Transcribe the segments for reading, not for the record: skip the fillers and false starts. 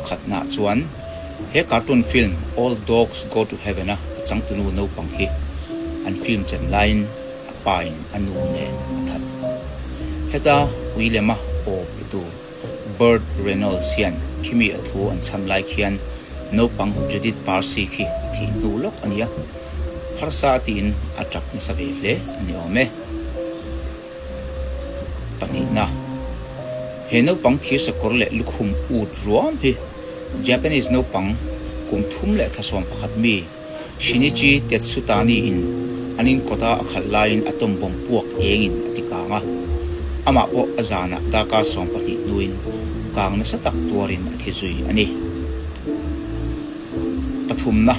Pakhatnaah chuan he cartoon film All Dogs Go to Heaven a a changtunu naupang hi an film chen laiin a pa in a nu nen a that. Heta ui lema aw petu Burt Reynolds hian khimi a thu an chham lai khian naupang Judith Barsi khi a thih hnu lawk a nia. Harsa a tiin a tap nasa ve hle a ni awm e. Pahnihna, He naupang thirsakawr leh lukhum ut ruam hi Japanese naupang kum thum leh thla 11 mi Shinichi Tetsutani in an inkawta a khalh laiin atom bomb puak engin a ti kang a. Amah pawh a zanah darkar 12 hnuin kang nasa tak tuarin a thi zui a ni. Pathumna,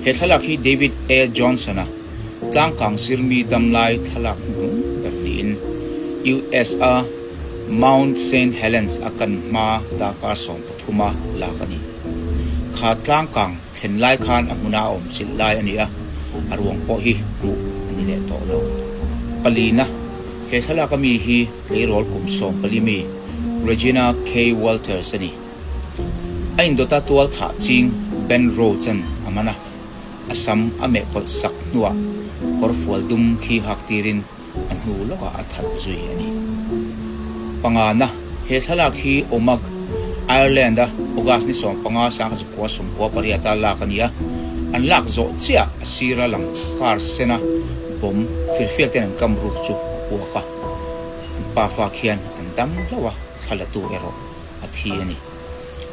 He thlalak hi David A. Johnson-a Tlangkang zirmi damlai thlalak hnuhnung ber niin US-a Mount Saint Helens a kan hma darkar 13 a lak a ni. Kha tlangkang thlen lai khan a hmuna a awm chilh lai a ni a, a ruang pawh hi hmuh a ni leh tawh lo. Palina, He thlalak a mi hi tleirawl kum 14 mi Regina Kay Walters a ni. A indawta tual thah ching Ben Rhodes-a'n a man a. A sam a meh kawlh sak hnuah kawrfual dum khi hak tirin a hnu lawkah a that zui a ni. Pangana, he thlalak hi Omagh, Ireland-a August ni 15 1998 a lak a ni a, an lak zawh chiah a sira lang car sena bomb firfiak ten an kam ruk chu a puak a, an pafa khian an dam hlauh a, thla latu erawh a thi a ni.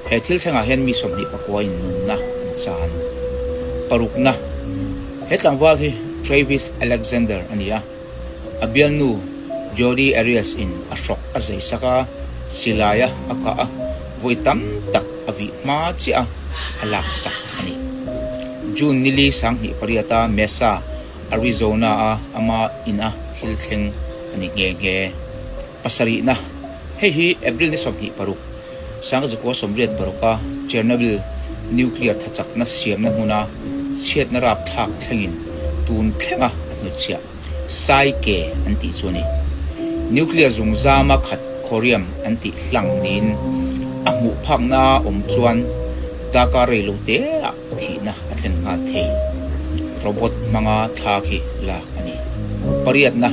He thil thlengah hian mi 29 in nunna an chan. Parukna, He tlangval hi Travis Alexander a ni a, a bialnu Jodi Arias in a hrawk a zai sak a, silaia a kah a, vawi tam tak a vih hma chiah a, a lak sak a ni. June nili 2008 a Mesa, Arizona a ama ina thil thleng a ni nghe nghe. Pasarihna, Hei hi April ni 26, 1986 a Chernobyl nuclear thachakna siamna hmuna chhiatna rapthlak thlengin tun thlenga a hnutchhiah Sai ke an tih chu a ni. Nuclear zungzama khat thorium an tih hlang niin a hmuh phakna awm chuan darkar rei lo te ah thihna a thlen nghal thei. Robot hmanga thla khi lak a ni. Pariatna,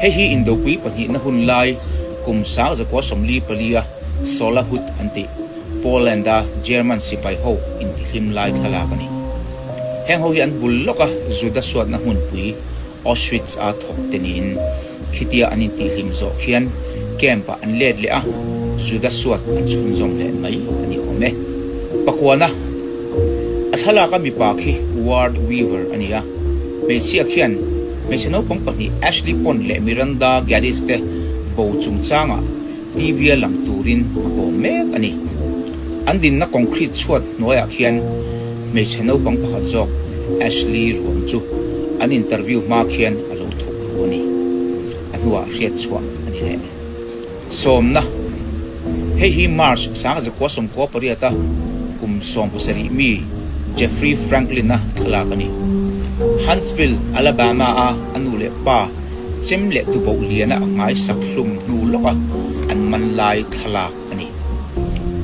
Hei hi Indopui pahnihna hun lai kum 1944 a Solahut an tih, Poland-a German sipai ho intihlim lai thlalak a ni. Heng ho hi an bul lawka Juda suatna hmunpui Auschwitz-a thawk te niin khitia an intihlim zawh khian camp-ah an let leh a, Juda suat an chhunzawm leh mai a ni awm e. Pakuana, A thlalaka mipa khi Ward Weaver a ni a, hmeichhia khian hmeichhe naupang pahnih Ashley Pond leh Miranda Gaddis te bo chungchangah TV-a lang turin a kawm mek a ni. An dinna concrete chhuat hnuaiah khian hmeichhe naupang pakhat zawk Ashley ruang chu an interview hma khian a lo thuk ru a ni. A hnuah hriat chhuah a ni leh. Sawmna, Hei hi March 1998 a kum 17 mi Jeffrey Franklin-a thlalak a ni. Huntsville, Alabama-a a nu leh pa Chem leh tuboh liana a nghaisak hlum hnu lawka an man lai thlalak a ni.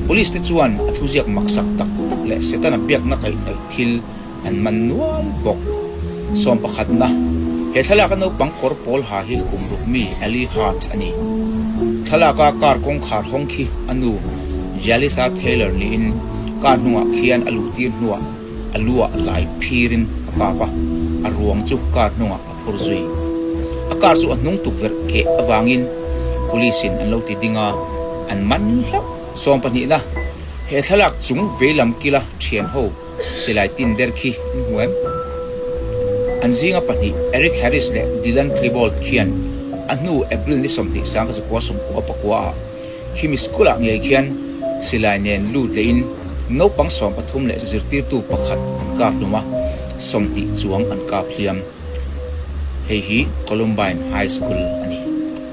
Police te chuan a thuziak maksak tak tak leh Setana biakna kaihhnawih thil an man nual bawk. Sawm pakhatna, He thlalaka naupang kawr pawl ha hi kum ruk mi Ellie Hart a ni. Thlalaka car kawngkhar hawng khi a nu Jalisa Taylor niin car hnungah khian a luhtir hnuah a luah lai phirin a kap a, a ruang chu car hnungah a phur zui. A car chu a hnung tukverh keh avangin police in an lo ti ding a, an man hlauh. Sawmpahnihna, He thlalak chung veilam kila thian ho silai tin der khi in hmu em? An zinga pahnih Eric Harris leh Dylan Klebold khian a hnu April ni 20 1999 ah Khimi school ah ngei khian silai nen lut lehin naupang 13 leh zirtirtu pakhat an kap hlum a, 20 chuang an kap hliam. Hei hi Columbine High School a ni.